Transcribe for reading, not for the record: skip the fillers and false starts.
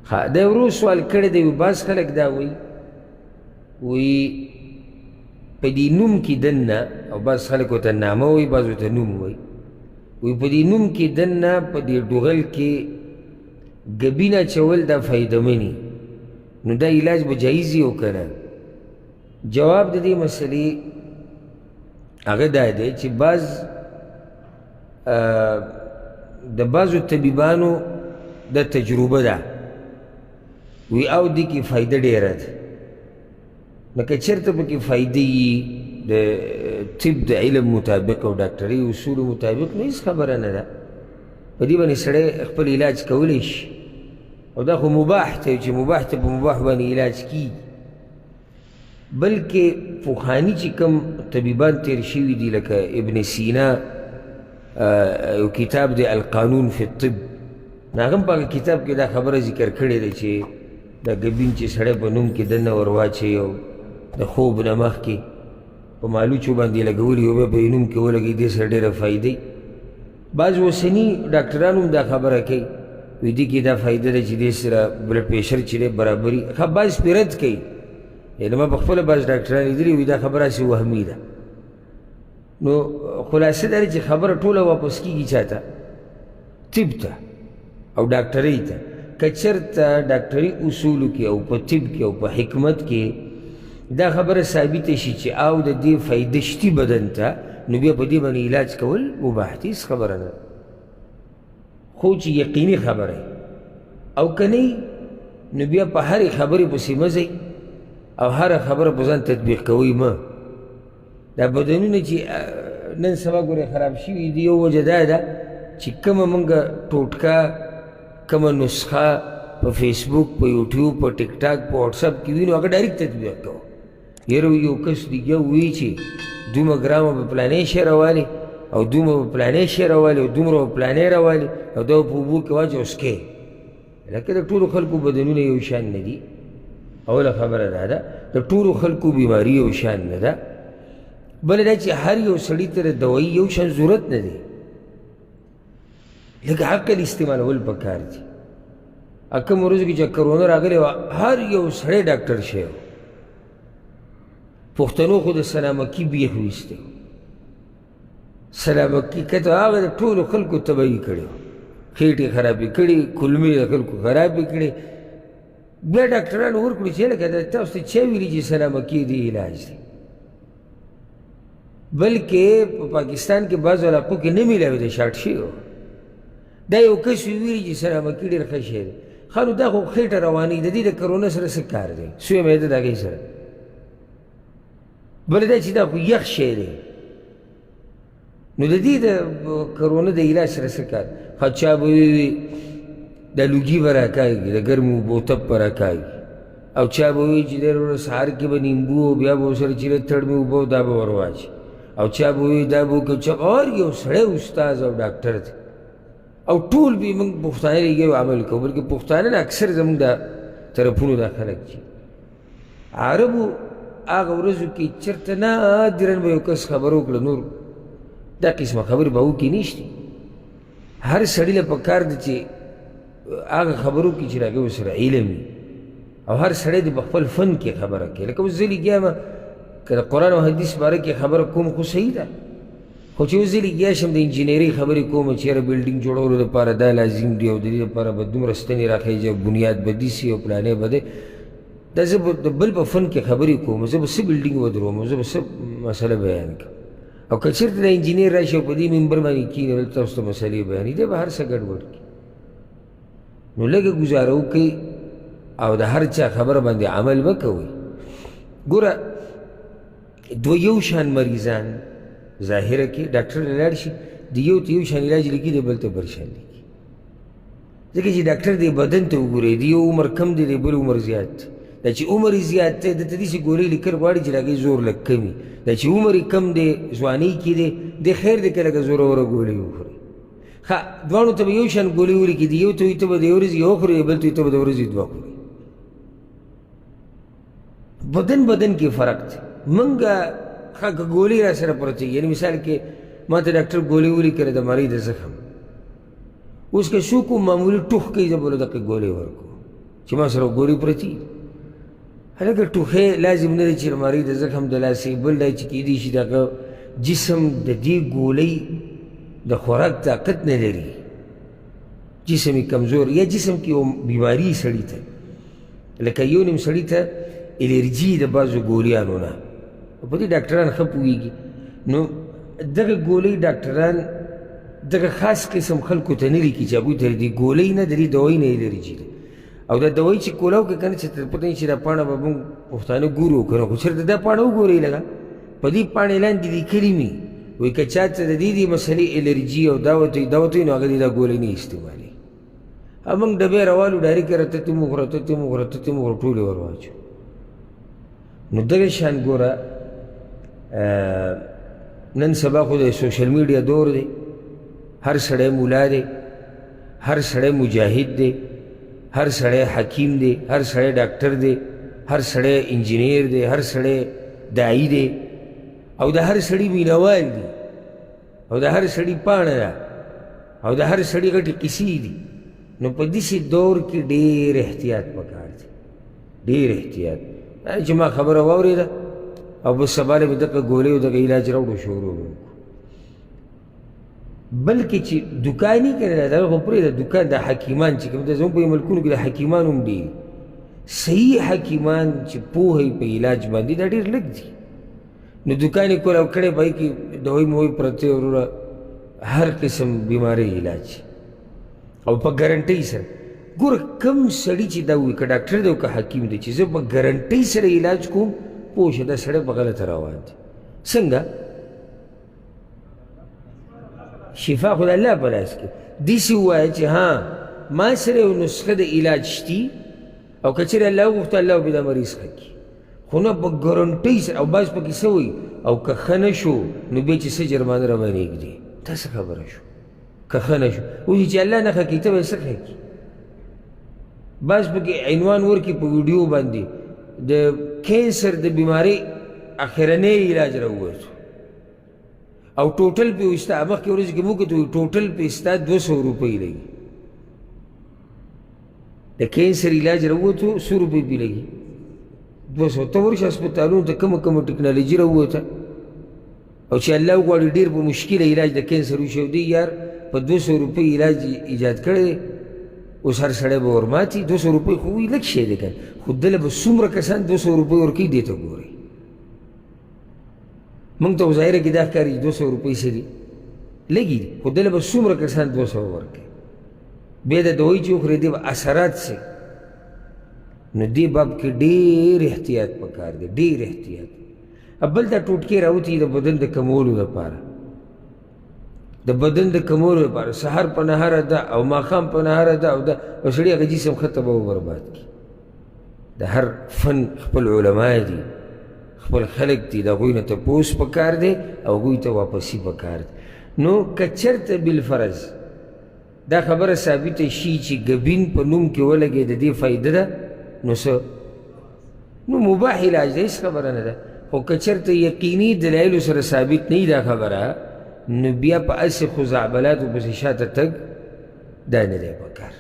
ښه، دا ورو سوال کړی دی. بعض خلک دا وایي، وایي په دې نوم کې دننه، او بعض خلک ورته نامه وایي، بعض ورته نوم وایي، وایي په دې نوم کې دننه په دې ډوغل کې ګبین اچول دا فایدهمني، نو دا علاج به جایز وي او که نه؟ جواب د دې مسلې هغه دا دی چې بعض د بعضو طبیبانو د تجربه ده، وی او دې کې فایده ډېره ده. نو که چېرته پکې فایده یي د طب د علم مطابق او ډاکټري اصولو مطابق، نو هېڅ خبره نه ده، په دې باندې سړی خپل علاج کولی شي. او دا خو مباح دی، چې مباح ته په مباح باندې علاج کیږي. بلکې پخواني چې کوم طبیبان تیر شوي دي، لکه ابن سینا یو کتاب دی القانون فی الطب، نو هغه هم په هغه کتاب کې دا خبره ذکر کړې ده چې دا ګبین چې سړی په نوم کې دننه ور واچوي او د خوب نه مخکې په مالوچو باندې لګولي او بیا په نوم کې ولګوي، دې سره ډېره فایده. بعض اوسني ډاکټران هم دا خبره کوي، وایي دې کې دا فایده ده چې دې سره بلډ پریشر چې دی برابري. ښه، بعض پرې رد کوي، یعنې ما په خپله بعض ډاکټران لیدلي، وایي دا خبره هسې وهمي ده. نو خلاصه دا چې خبره ټوله واپس کېږي چا ته؟ طب ته او ډاکټرۍ ته. که چېرته ډاکټري اصولو کې او په طب کې او په حکمت کې دا خبره ثابته شي چې او د دې فایده شتي بدن ته، نو بیا په دې باندې علاج کول مباح دي، هېڅ خبره نه، خو چې یقیني خبره. او که نه، نو بیا په هرې خبرې پسې مه ځئ او هره خبره په ځان تطبیق کوئ مه. دا بدنونه چې نن سبا ګورې خراب شوي دي، یو وجه دا ده چې کومه موږ ټوټکه، کومه نسخه په فیسبوک، په یوټیوب، په ټیک ټاک، په واټساپ کې وینو، هغه ډایرکټ تطبیق کوو. یاره یو کس لګیا وایي چې دومره ګرامه به پلانې شی راوالي او دومره به پلانې شی راوالي او دومره به پلانې راوالي او دا په اوبو کې واچوي او څکې. لکه د ټولو خلکو بدنونه یو شان نه دي. اوله خبره دا ده د ټولو خلکو بیماري یو شان نه ده. بله دا چې هر یو سړي ته د دوایي یو شان ضرورت نه دی، لږ عقل استعمالول پکار دي. کوم ورځو کې چې کرونا راغلې وه، هر یو سړی ډاکټر شوی. پښتنو خو د سلامکي بیخ ویستی، سلامکي کته هغه د ټولو خلکو تباهي کړې وه، خېټې خرابې کړې، کولمې د خلکو خرابې کړې. بیا ډاکټرانو ورکړو چې لکه دا تاسو ته چا ویلي چې سلامکي دی علاج دی؟ بلکې په پاکستان کې بعضو علاقو کې نه میلاوېده، شارټ شوی و. دا یو کس ویلي چې سلامکي ډېر ښه شی دی. ښه، نو دا خو خېټه روانوي، د دې د کرونا سره څه کار دی؟ سوی معده د هغې سره. بله دا چې دا خو یخ شی دی، نو د دې د کرونا د علاج سره څه کار؟ ښه، چا به وي د لوګي به راکاږي، د ګرمو اوبو تپ به راکاږي، او چا به وي چې ډېر ورځ سهار کې به نیمبو او بیا به ورسره چې تړمې اوبه دا به ور واچي، او چا به وي دا به وکړي، چا هر یو سړی استاد او ډاکټر دی. او ټول به موږ پښتانه لګیا یو عمل کوو، بلکې پښتانه نه اکثر زموږ د طرفونو دا خلک چې عربو هغه ورځو کې چېرته نادراً به یو کس خبره وکړه، نور دا قسمه خبرې به هغو کې نشته. هر سړي له پکار دی چې هغه خبرو کې چې د هغې ورسره علم وي، او هر سړی دې په خپل فن کې خبره کوي. لکه اوس زه لګیا یم که د قرآن او حدیث باره کې خبره کوم خو صحیح ده، خو چې اوس زه لګیا شم د انجینرۍ خبرې کوم چې یاره بلډینګ جوړولو دپاره دا لازم دی او د دې دپاره به دومره ستنې راخېږي او بنیاد به داسې او پلانی به دی، دا زه به د بل په فن کې خبرې کوم، زه به څه بلډینګ ودروم، زه به څه مسله بیان کړم. او که چېرته د انجینر راشي او په دې منبر باندې کښېني دلته تاسو ته مسلې بیانوي، دی به هر څه ګډوډ کړي. نو لږه ګزاره وکړئ او د هر چا خبره باندې عمل مه کوئ. ګوره، دوه یو شان مریضان ظاهره کې ډاکټر له لاړ شي، د یو ته یو شان علاج لیکي، د بل ته بل شان لیکي، ځکه چې ډاکټر دې بدن ته وګوري، د یو عمر کم دی، د بل عمر زیات دی. دا چې عمر یې زیات دی، ده ته داسې ګولۍ لیکل غواړي چې د هغې زور لږ کم وي. دا چې عمر یې کم دی، ځوانۍ کې دی، دی خیر دی که لږه زوروره ګولۍ وخوري. ښه، دواړو ته به یو شان ګولۍ ولیکي، د یو ته وایي ته به د یو ورځې یوه خورې، بل ته وایي ته به د ورځې دوه خورې. بدن بدن کې فرق دی. مونږه ښه که ګولۍ را سره پرتې، یعنې مثال کې ما ته ډاکټر ګولۍ ولیکله د مرۍ د زخم، اوس که څوک معمولي ټوخ کوي، زه به له دقې ګولۍ ورکوم. چې ما سره ګوري پرتي. هلکه ټوخی لازم نه دی چې د مرۍ د زخم د لاسې، بل دا چې کیدی شي د هغه جسم د دې ګولۍ د خوراک طاقت نه لري، جسم یې کمزور یا جسم کې یو بیماري سړي ته، لکه یو نیم سړي ته الرجي د بعضو ګولیانو نه، په دې ډاکټران ښه پوهېږي. نو دغه ګولۍ ډاکټران دغه خاص قسم خلکو ته نه لیکي چې هغوی ته د دې ګولۍ نه د دې دوایي نه الرجي ده. او دا دوایي چې کولاو کې که نه، چې پته نه چې دا پاڼه به موږ پښتانه ګورو که نه، خو چېرته دا پاڼه وګورئ لږه، په دې پاڼې لاندې لیکلي مي وایي که چا ته د دې دې مسلې الرجي او دا ورته دا ورته نو هغه دې دا ګولۍ نه استعمالوي. موږ ډبې راوالو ډایرک یې راته ته مو وخوره، ته ته مو وخوره، ته ته مو وخوره، ټولې ور واچو. نو دغه شان ګوره نن سبا خو د سوشل میډیا دور دی، هر سړی مولا دی، هر سړی مجاهد دی، هر سړی حکیم دی، هر سړی ډاکټر دی، هر سړی انجینیر دی، هر سړی داعي دی، او د هر سړي مینوال دي، او د هر سړي پاڼه ده، او د هر سړي غټې قصې دي. نو په داسې دور کې ډېر احتیاط پکار دی، ډېر احتیاط. چې ما خبره واورېده او بس سبا له مې دغه ګولۍ او دغه علاج راوړو شروع مې وکړو. بلکې چې دکاني که نه، دغه خو پرېږده، دکان د حکیمان چې کوم دی، زموږ په ملکونو کې د حکیمان هم ډېر دي. صحیح حکیمان چې پوه یې په علاج باندې دا ډېر لږ دي. نو دکان یې کولاو کړی، په هغې کې دوایي موایي پرتې وروره، هر قسم بیمارۍ علاج او په ګارنټۍ سره. ګوره کم سړي چې دا ووایي، که ډاکټر دی او که حکیم دی، چې زه په ګارنټۍ سره علاج کوم، پوه شه دا سړی په غلطه روان دی. څنګه؟ شفا خو د الله په لاس کې. داسې ووایه چې ها ما سره یو نسخه د علاج شتي، او که چېرې الله وغوښته الله به دا مریض ښه کړي، خو نه په ګارنټۍ سره. او بعض پکې څه وایي، او که ښه نه شو نو بیا چې څه جرمانه راباندې ږدي. دا څه خبره شو؟ که ښه نه شو اوس چې الله نه ښه کوي ته به یې څه ښه کړي؟ بعض پکې عنوان ورکړي په ویډیو باندې د کینسر د بیمارۍ اخرنی علاج راووتو، او ټوټل پې وایي ستا مخکې ورځ کې موږ ته وایي ټوټل پې ستا 200 روپۍ لګي. د کینسر علاج راووتو څو روپۍ پې لګي؟ 200. ته ورشه هسپتالونو ته کومه کومه ټکنالوژي راووته، او چې الله وغواړي ډېر په مشکله علاج د کینسر وشي، او دی یار په 200 روپۍ علاج ایجاد کړی دی، اوس هر سړی به ورماتي. 200 روپۍ خو وایي لږ شی دی که نه، خو دله به څومره کسان 200 روپۍ ورکوي دې ته ګورئ. موږ ته خو ظاهره کې دا ښکاري چې 200 روپۍ څه دي، لږې دي، خو دله به څومره کسان 200 ورکوي. بیا د دوایي چې وخورې دې به اثرات څه. نو دې باب کې ډېر احتیاط پکار دی، ډېر احتیاط. بل دا ټوټکې راوتي د بدن د کمولو دپاره، د بدن د کمولو لپاره سهار په نهاره ده او ماښام په نهاره ده، او ده او سړي هغه جسم ښه تباه و برباد کړي. د هر فن خپل علما دي، خپل خلک دي، د هغوی نه تپوس پکار دی او هغوی ته واپسي پکار دی. نو که چېرته بالفرض دا خبره ثابته شي چې ګبین په نوم کې ولګې د دې فایده ده، نو څه؟ نو مباح علاج دی، هېڅ خبره نه ده. خو که چېرته یقیني دلایلو سره ثابت نه دا خبره، نو بیا په هسې خزعبلاتو پسې شاته تګ دا نه دی پکار.